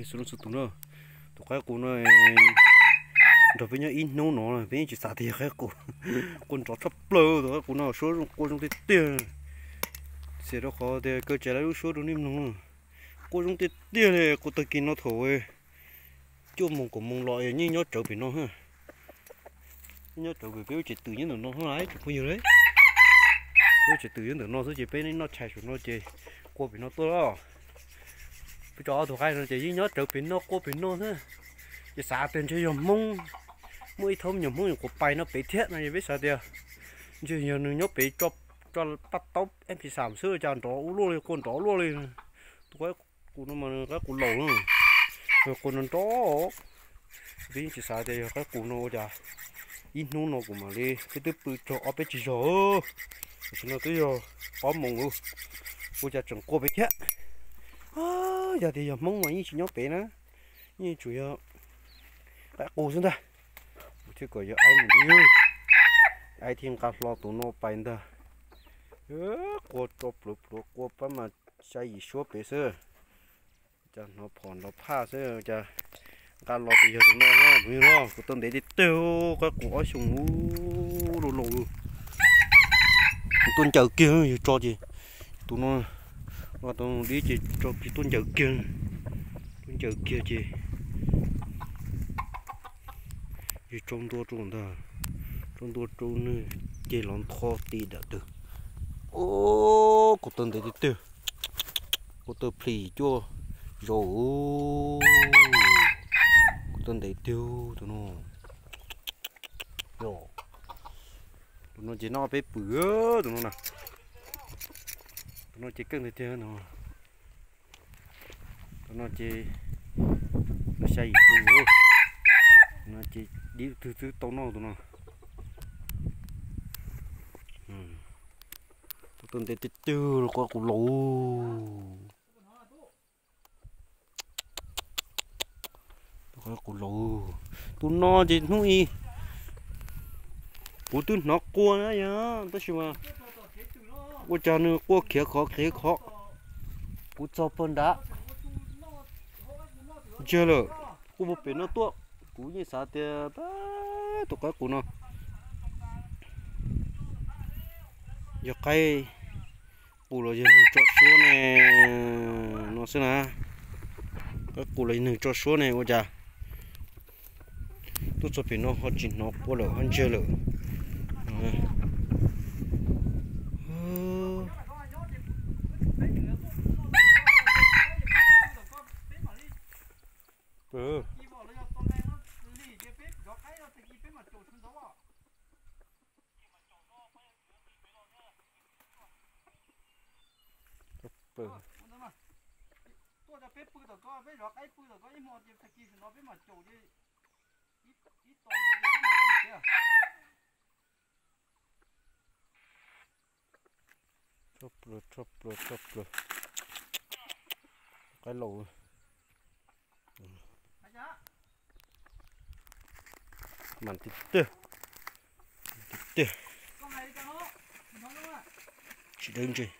Xov no xov tus no, tus qaib qus no nrog peb nyob ib hnub no peb yeej tsis xav tias yog qaib qus. Qua nrov tshaj plaws, tus qaib qus no suab zoo, qua zoo tiag tiag. Xav rau qhov tias kaw tsav lawv lub suab rau nej mloog. Qua zoo tiag tiag li, qua tag kis no thaum cuaj moos kaum moos los yeej nyob tsawv pem no. Nyob tsawv pem peb lub tsev twm nyob ntawm no xwb, tsoom phooj ywg. Peb lub tsev twm nyob ntawm no xwb ces peb noj tshais saum no ces qua pem no tuaj. Peb tso ob tug qaib no ces yeej nyob tsawv pem no qua pem no xwb. Ces xav tias ntshe yog Hmoob, muaj ib thooj me nyuam Hmoob nyuam qhuav pais no pem thiab no es peb xav tias ntshe yog nws nyob pem tso paj taub eb pis xam xwb cas nrov ua luaj li, qua nrov ua luaj li. Tus qaib qus no mas qaib qus laus na, qua no nrov. Peb yeej tsis xav tias yog qaib qus no ua cas ib hnub no kuv mam li, peb twb pw txog ob peb tsis zog, tam sim no twb yog ob moos ua cas tseem qua pem thiab. Yog tias yog Hmoob mas yeej tsis nyob pem na, yeej tsuas yog qaib qus xwb ntag. Kuv thiaj kom yog aib mus ntxiv, aib thiaj nqa hlo tus no pais ntag. Qua tso pluav pluav qua pab mas xya yim suab pem xwb. Cas hnov phom nrov phaj xwb cas nqa los ces yog tus no, kuv yog no kuv tau ntev tiag tiag, qaib qus ob xyoos ub, laus laus. Kuv tuaj ncaws kiag yus tso ces tus no, tau dib ces tso kiag tuaj ncaws kiag, tuaj ncaws kiag ces yus tsau ntua rau ntag, tsau ntua rau nws ces los ntho ti dam twg. Kuv tau ntev tiag tiag, kuv tau plhis cuaj zaus, kuv tau ntev tiag tus no. Tus no ces noj peb pwm, tus no na, tus no ces keej tiag tiag no. Tus no ces xya yim tus, tus no ces dib twg twb tau noj tus no. Tus ntev tiag tiag, qaib qus laus. Tus no ces hnub i kuv twb hnov qua na yog, tab sis mas ua cas nws qua khiav khov khiav khov. Kuv txog pag nrad ntsiag lawm, qua puag pem no tuaj. Kuv yeej xav tias tus qaib qus no yog qaib qus los yog neeg tso suab ne, no xwb na. Qaib qus los yog neeg tso suab ne ua cas tuaj txog pem no ho tsis hnov qua lawm ho ntsiag lawm. Tuaj, peb pw tom ko, peb zov qaib pw tom ko ib hmo ces tag kis no peb mam caum ces ib tos ntawd ces peb mam los tiag. Tshaj plaws, tshaj plaws, tshaj plaws. Qaib laus. Mas tiag tiag, tiag tiag. Tsis dawb ntseg.